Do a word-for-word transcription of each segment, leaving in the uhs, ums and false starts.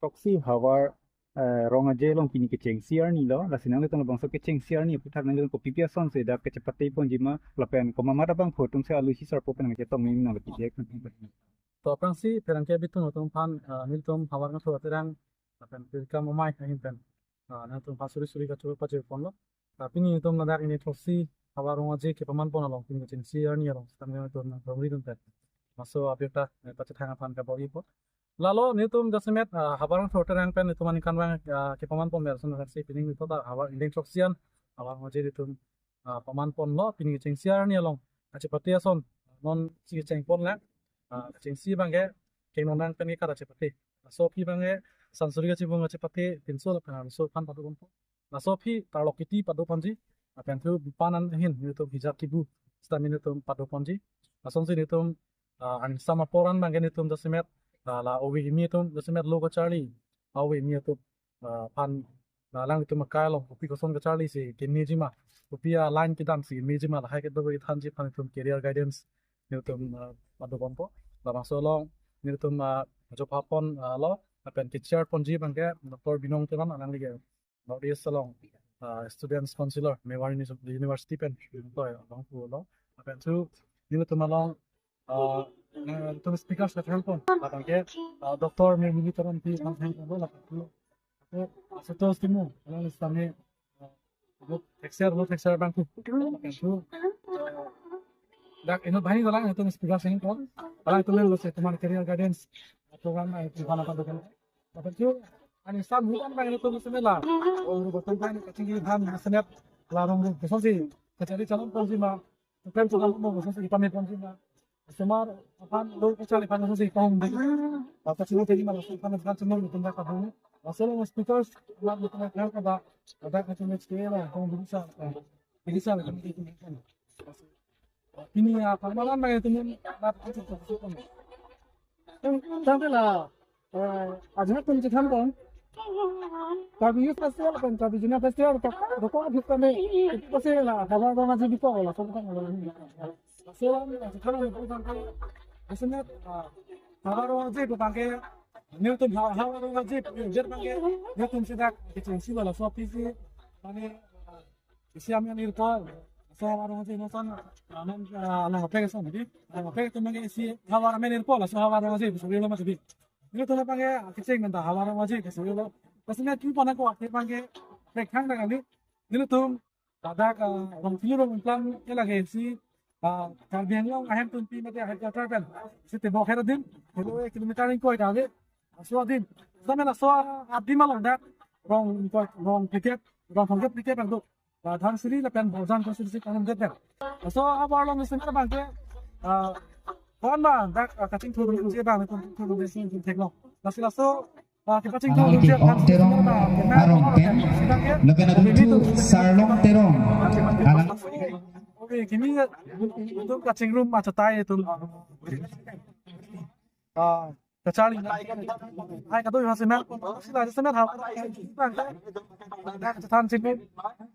Throksi havar, eh, Rong Aje along pini kechengsi arni lo, lasi nanglitum labangso kechengsi arni aputhak nanglitum kopi pi asonsi dak kachepate ponji ma, lapen komat abangphu atumsi alusi sarpo pen nangchetong nangji nang lapu dek. To aphrangsi pherangke bitun atum aphan, ah, nelitum Havar Ngatho Aterang lapen Pirkam Amei ahin pen, ah, nangtum aphan suri suri kachoro pajir ponlo. Ah, pini nelitum ladak pini throksi havar Rong Aje kepaman pon along pini kechengsi arni along sitame nelitum nang rongri dun pen, laso abirta, eh, pachethang aphan kabor-ipo. Lalo nelitum jasemet, ah, Havar Ngatho Aterang pen nelitum aningkanvang, ah, kepaman pon mer ason si pini nelitum ta havar ingdeng throksi an havar Rong Aje nelitum, ah, paman ponlo pini kechengsi arni along. Kachepate ason non si kecheng ponlang, ah, kechengsi abangke Kengno Nang pen ke kachepate. Laso aphi abangke Sansuri Kachibung kachepate pinso lapen arloso aphan pado ponpo. Laso aphi Tarlok Kiti pado ponji. Lapen thu bipan an ahin nelitum hijab kibu sitame nelitum pado ponji. Lasonsi nelitum, ah, angsam apor an abangke nelitum jasemet, ah, la ove kimi atum jasemet lo kacharli, ove kimi atum, ah, aphan, ah, alanglitum akai along kopi koson kacharlisi kemeji ma, kopi a-line kedamsi kemeji ma, lahai kedo kethanji aphan nelitum career guidance nelitum, ah, pado ponpo. Labangso along nelitum, ah, jopha pon, ah, lo lapen ke-chair ponji abangke Doctor Binong Teron, alangli ke North East along, ah, Students Councilor Mewar Uni-, University pen, to abangphu lo. Lapen thu nelitum along, ah, nelitum speakers kethang pon abangke, ah, Doctor Mirmili Teronpi aphan thang pon lo, lapen thu, eh, Asutosh Timung, alangli sitame, ah, lo texture, lo texture abangphu. Lapen thu, ah, dak inut banghini dolang nelitum speakers kethang pon. Alangtum lo si teman career guidance program, eh, program apa dokan. Lapen thu angsam hutan abang nelitum jasemet la, oh, ru botong abang kachingki aphan jasemet la rong ru kosonsi kachari chalon ponji ma, pen chalon mo kosonsi pame ponji ma, osomar aphan lo kachari aphan kosonsi pahong de, la kachingki de ma, laso aphan aphan chalon nelitum dak kabung. Laso along speakers la nelitum dak kada, kada kachingki la kong bisa, bisa la. Pini, ah, pamalan abang nelitum, ah, tangte la, eh, ajak pun chethan pon. Karbi Youth Festival kan, Karbi Junior Festival tak, dokok abis kami, itu pasti la, havar Rong Aje bipo la, sob kan la. Festival ni, chethan pon tangte, jasemet, ah, havar Rong Aje abangke, nelitum ha-, havar Rong Aje, jer abangke, nelitum si dak kechengsi lo, laso aphi si, mane, ah, isi amen irpo, laso havar Rong Aje inoson, amen, ah, along apek ason, jadi, along apek atum abangke isi havar amen irpo, laso havar Rong Aje, bisa lo mas, jadi. Nelitum abangke, kecheng menta havar Rong Aje, bisa lo. Pas nelitum pon ako, apek abangke, apek hang dak kali. Nelitum, ladak, ah, rong phli rong ingklang ke lake si, ah, Karbi Anglong ahem tumpi mate ahem katra pen, si tebok her adim, helo kilometer ingkoi ta ave, laso adim. Sitame laso adim along dak, rong ingkoi, rong phlikep, rong phongkep phlikep abang do. La Dhansiri lapen Borjan constituency kanam det pen. Laso havar along jasemet abangke, ah, kon ma dak, ah, kachingthur dunji abang, kachingthur dunji si theklong. Lasi laso, ah, kepachingthur Alangli dunji abang Ong Terong jasemet abang, arong pen, lapen adunthu Sarlong Terong. Alang Oke, kimi atum kachingrum achatai atum, ah, kacharli. Hai kado jasemet, sila jasemet ha. Dak chethan chingrum,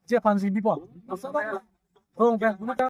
je aphan si bipo. Rong pen,